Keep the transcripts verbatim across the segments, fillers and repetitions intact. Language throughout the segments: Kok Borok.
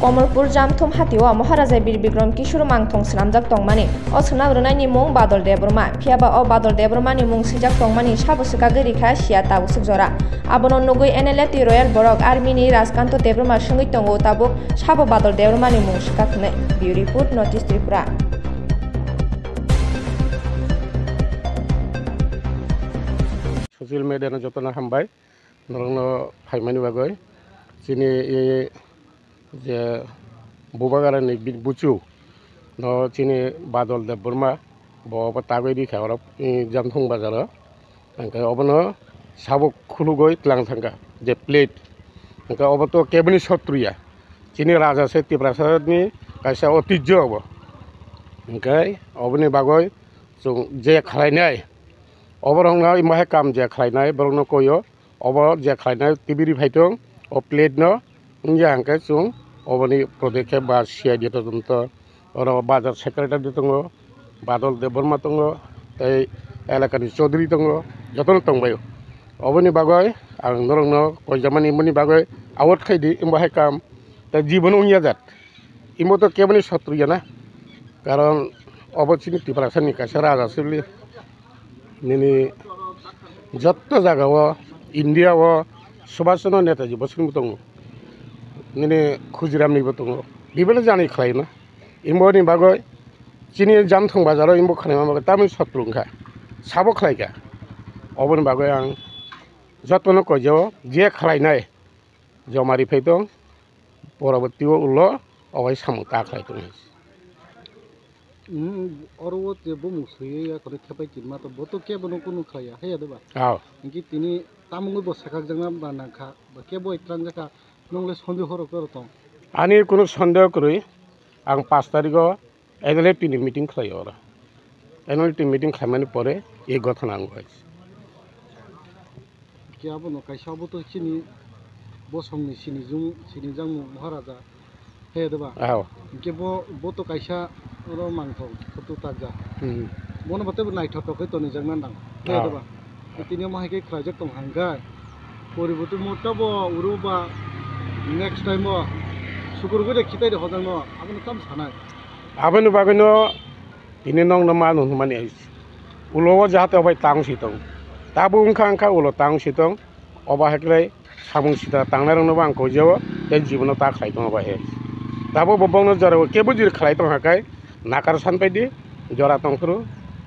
Omorpur Jamthum hatio Maharaja Bir Bikram Kishore mangthong swnamjak tongmani. O swnam rwnaini mung Badol Debbarma. Phiyaba o Badol Debbarmani mung swijak tongmani sabo swkagwi rikha siya tabuk swk jora. Abono nugwi N L F T Royal Borok Army ni Rajkanto Debbarma swngwi tongo tabuk sabo Badol Debbarmani mung swkak hwnwi. Bureau Report, North East Tripura. Social media no jotono hambai. Norokno phaimani bagwi chini i je Bubagrani bi-, buchu no chini Badol Debbarma bo obo tagwi rikha oro, i, Jamthung bazaro. Hwnkhe obono sabuk khulugwi tlang thangkha je plate. Hwnkhe obo to keboni sotru ya. Chini raja se Tiprasani kaisa otijjo obo. Hwnkhe oboni bagwi chwng je khlainai, oborokno imo hai kam je khlainai borokno koio. Obo je khlainai tibiri phai tong, o plate no wngya hwnkhe chwng oboni podokhe ba C I D todonto, oro bazar secretary tongo, Badol Debbarma tongo, tei elakani Chaudhary tongo, jotono tongbaio. Oboni bagwi ang norokno koijamani, boni bagwi award khaidi, wngbo hai kam, tei jibono wngya jat. Imo to keboni sotru ya na, karon obo chini Tiprasani kaisa raja sibli. Nini jotto jaga o, India o Subhash Chandra Netaji bo swrwngwi tongo, nini Khujiram ni bo tongo, bibinno jani khlai na. Imo ni bagwi chini Jamthung bazar o imo khwnaima bagwi tamni sotru wngkha, sabo khlai kha. Oboni bagwi ang jotono koijao je khlainai. Joma ri phai tong, poroboti o ulo obai samung ta khlai tong. Hmm, oro o je bumung swiwi ya kono thepai kinma to bo to kebo no kunu khlai ya, haiya de ba? Aw. Hingke tini tamungwi bo sakakjakna ba nangkha, ba kebo bai twrangjakha, nongle sondeho rok toro tong? Ani kunu sondeho kwrwi, ang pash tarikh o N L F T ni meeting khlai oro. N L F T meeting khlaimani pore ei gothana ang bai. Khe abono kaisa obo to chini bosongni sinijung, sinijangmung Maharaja, he de ba? Aw. Hingke bo, bo to kaisa oro mangthong photo takjak. Hmm. Bono bo teibo naithotok khe tonijak nang, he de ba? Aw. Tini omo hai khe khlaijak tong hang khe, poriborti mota bo uro ba next time o sukur gwi de khitai de hojak no, abono tam sanai. Aboni bagwino tini nokno mano hwnmani ulo o jahate obai tang si tong. Tabuk wngkha wngkha ulo tang si tong. Obo hai khlai samung sita tangnai rokno bo ang koijao tei jibono ta khlai tongo bai hai. Tabuk bo bongno jorao kebo jil khlai tongkha khe nakar san paidi jora tongphuru.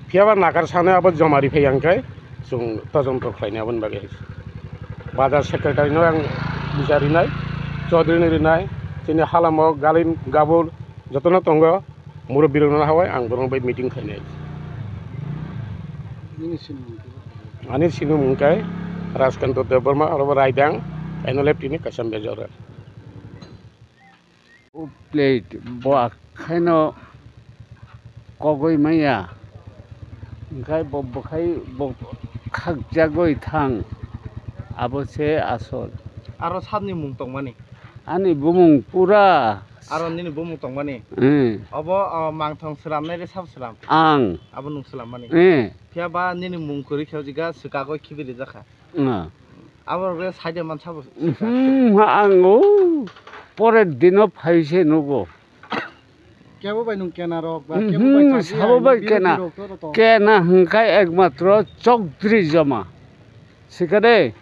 Phiyaba nakar sanwi abo joma ri phai yang khe chwng tojonto khlainai aboni bagwi hai. Bazar secretary no ang bichar rinai, Chaudhary no rinai, chini halamo Galin Gabur jotono tongo. Murubbi rokno hawai ang borok bai meeting khainai. Nini sinimung khe? Ani sinimung khe Rajkanto Debbarma, oro bo Raidang, N L F T ni kaisa major. O plate bo akhaino kogwi maya, hwnkhe bo bwkhai bo khakjagwi thang, abo se asol. Aro sabni mung tongmani? Ani bumung pura. Aro nini bumung tongmani? Hmm. Obo, o, mangthong swlamnai re sabo swlam? Ang. Abo nwng swlammani? Hmm. Phiya ba nini mung kwrwi khe o jaga swkagwi khibirijak kha? Nga. Abo rok le side man sabo swkha? Hmm, ang o pore dino phai se nugo. Kebo bai nwng kena rok ba, kebo bai Mhm, chabi sabo ai, bai biro kena. Biro to. Kena hwnkhe ekmatro Chokdri joma. Sikade,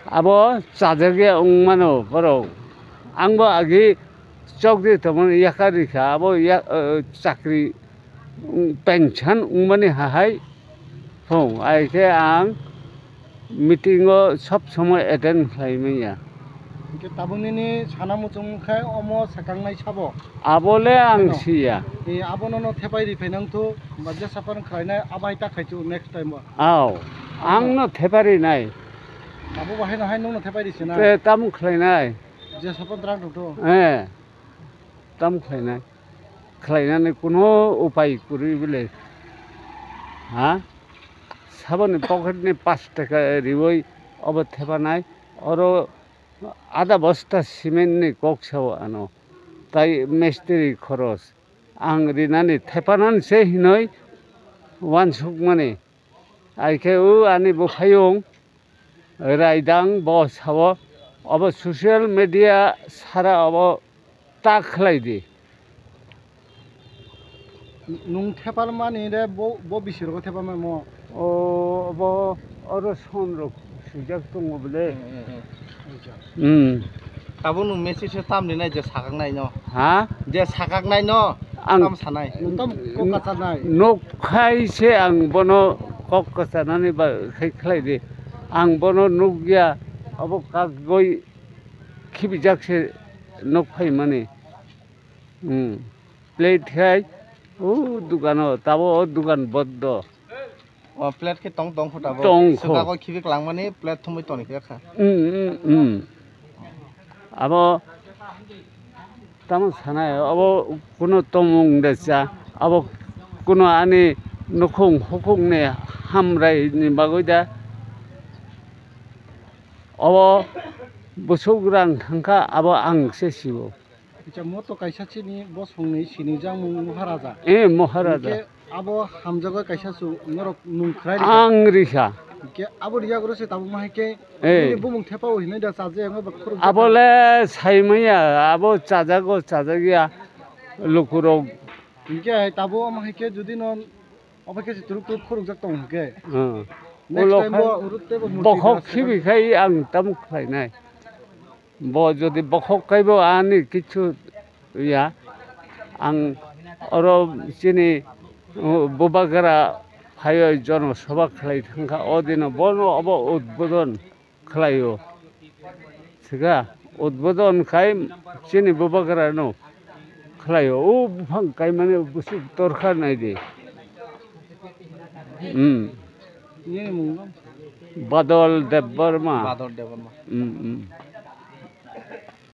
abo chajakya wngmano borok. Angbo agi Chokdri tongmani yakarikha, abo ya, eh, chakri, mm, pension wngmani hahai. Phung, ai khe ang meeting o sob somoi attend khlai manya. Hingke tabuk nini sana muchung khai omo swkangnai sabo? Abo le ang Ano. Siya. E, abono no thepai ri phai nang thu, ba jesa phano khlainai, abai ta khai chu next time o. Ao, ang no thepai ri nai. Abo bahai no hai nung no thepai ri sina. Te tam khlai nai. Jesa phano rang thung thu. Eh, tam khlai nai. Khlainani kuno upai kwrwi bile. Ha? Saboni pocket ni pash taka riwi obo thepanai. Oro ada bosta cement ni kok sao ano. Tai mistri khoros. Ang rinani thepanan se hinoi wansukmani. Ai khe o ani bwphayung Raidang bo sao, obo social media sara obo Ta khlai di. Nwng thepalmani de bo, bo bisi rogo thepalma mo. O, bo oro son rok swijak tongo bole. Hmm, hmm, hmm. Hmm. Tabuk nwng message se tamni nai je sakak nai no? Ha? Je sakak nai no? Ang tam sanai. Nwng tam kok kacharnai. Nuk khai se ang bono kok kacharnani ba khai khlai di. Ang bono nukya, abo kagoi khibijak se nuk phaimani. Hmm. Plate khai o dukano, tabo o dukan boddo. O plate khe tong tong kho tabo. Tong kho. Suka kho khibi klangmani plate thumui toni khe kha. Hmm, hmm, hmm. Abo tamo sanai, abo kuno tomung de cha, abo kuno ani nukhung hukhung ni hamrai ni bagwi da. Abo bwswk rang thangkha, abo ang se sio. Acha, mo to kaisa chini bosongni sinijak mung Maharaja. Eh, Maharaja. Hinkhe abo hamjago kaisa chwng norok nung khwlai rikha. Ang rikha. Hinkhe abo riyagro se tabuk ma hinkhe eh, nini bumung thepao hinwi da chajakya wngwi ba khorokjak. Abole saimanya, abo chajago, chajakya lukurok. Hinkhe hai tabuk ma hinkhe jodi no obo khe se turuk turuk khorokjak tong hinkhe. Hmm. Next time bo urut tei bo murti bokhok da khibi khai ang tamo khlainai. Bo jodi bokhok kaibo ani kichu ya, ang oro chini, uh, Bubagra phaiwi jono sabha khlai thangkha, o dino bono obo udbodon khlaio. Thikha, udbodon khai chini Bubagrano khlaio. O buphang kaimani bwswk torkha naidi. Hmm. Nini mung no? Badol Debbarma. Badol Debbarma. Hmm, hmm.